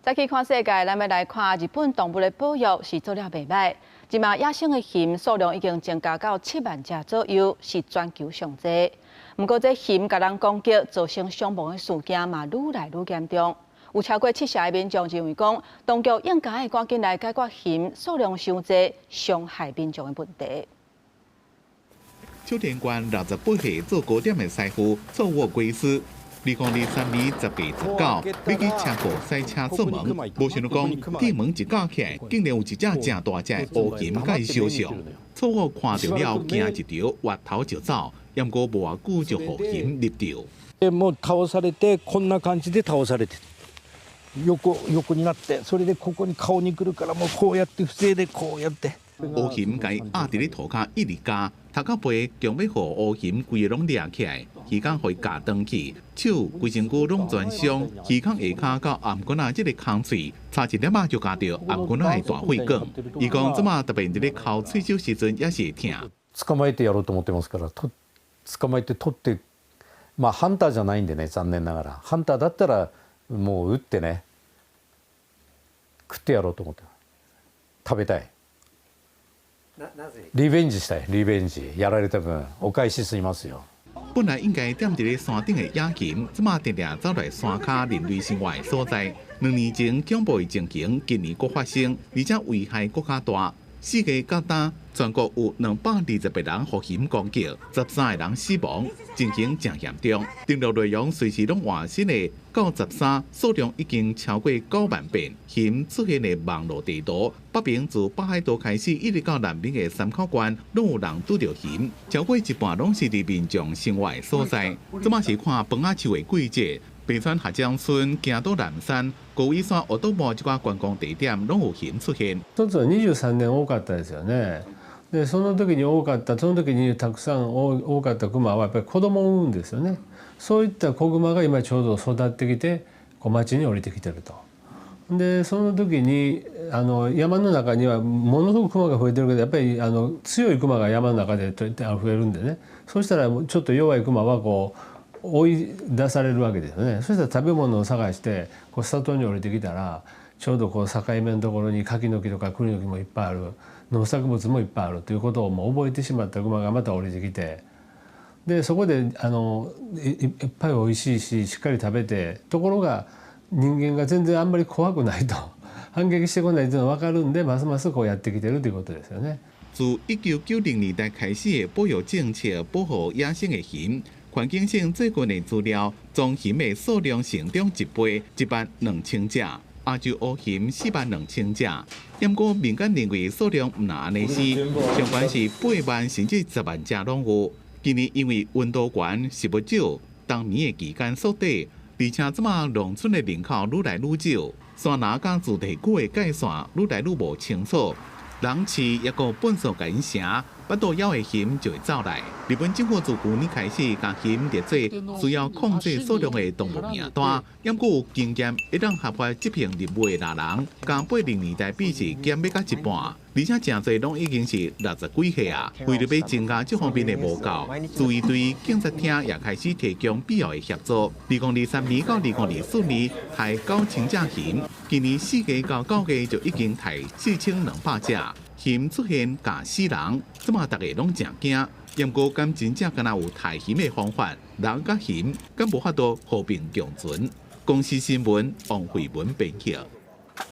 再去看世界，咱欲來看日本動物的保育是做了袂䆀。這馬野生的熊數量已經增加到7萬隻左右，是全球上濟。毋過這熊共人攻擊造成傷亡的事件嘛，愈來愈嚴重。有超過七成的民眾認為講，當局應該趕緊來解決熊數量傷濟、傷害民眾的問題。秋田縣68歲做糕點的師傅錯握歸司。2023年10月19，欲去車庫洗車出門，無想到講鐵門一鉸起來，竟然有一隻誠大隻的烏熊共伊相向。錯握看著了，驚一著，越頭就走，毋過無偌久就予熊獵著。もう倒されてこんな感じで倒されて横横になってそれでここに顔に来るからもうこうやって防いでこうやって。烏熊共伊壓佇咧塗跤一直咬，頭殼皮強欲予烏熊規个攏掠起來，耳孔予伊咬斷去，手規身軀攏全傷，耳孔下跤到頷頸仔這个空喙，差一點仔就咬著頷頸仔的大血管。伊講這馬特別佇咧摳喙手時陣也是會疼。捕まえてやろうと思ってますから、と捕まえて取って、まあハンターじゃないんでね、残念ながら。ハンターだったらもう撃ってね、食ってやろうと思って。食べたい。リベンジしたい、リベンジ。やられた分、お返ししますよ。本來應該踮佇咧山頂的野熊，這馬定定走來山跤人類生活的所在。2年前恐怖的情形，今年閣發生，而且危害閣較大。4月到今，全國有228人予熊攻擊，13個人死亡，情形誠嚴重。登錄內容隨時攏換新的，到13數量已經超過9萬遍。熊出現的網路地圖，北邊自北海道開始，一直到南邊的山口縣，攏有人拄著熊，超過一半攏是佇民眾生活的所在。這馬是看楓仔樹的季節，白川合掌村、京都嵐山、高尾山、御殿場這寡觀光地點，攏有熊出現。一つは23年多かったですよね。でその時に多かったその時にたくさん多かったクマはやっぱり子供を産むんですよね。そういった子グマが今ちょうど育ってきてこう町に降りてきてると。でその時に山の中にはものすごくクマが増えてるけどやっぱり強いクマが山の中で増えるんでね、そうしたらちょっと弱いクマはこう追い出されるわけですよね。そしたら食べ物を探してこう里に降りてきたらちょうどこう境目のところに柿の木とか栗の木もいっぱいある、農作物もいっぱいあるということをもう覚えてしまったクマがまた降りてきて、でそこでいっぱいおいしいししっかり食べて、ところが人間が全然あんまり怖くないと反撃してこないというのが分かるんでますますこうやってきてるということですよね。自1990年代開始的保育政策保護野生的熊，環境省最近的資料，棕熊的數量成長一倍，1萬2千隻；亞洲烏熊4萬2千隻。毋過民間認為數量毋若按呢是，上懸是8萬甚至10萬隻攏有。今年因為溫度懸、食物少，冬眠的期間縮短，而且這馬農村的人口愈來愈少，山林佮住宅區的界線愈來愈無清楚。人飼抑閣糞埽共𪜶成，腹肚枵的熊就會走來。日本政府自舊年開始，共熊列做需要控制數量的動物名單。毋過有經驗會當合法執行任務的獵人，佮80年代比是減欲到一半，而且誠濟攏已經是60幾歲啊。為著欲增加這方面的無夠，自衛隊警察廳也開始提供必要的協助。2023年到2024年，刣9000隻熊，今年4月到9月就已經刣4200隻。熊出現咬死人，這馬逐家攏誠驚。毋過敢真正敢若有刣熊的方法，人佮熊敢無法度和平共存。公視新聞王慧文編輯。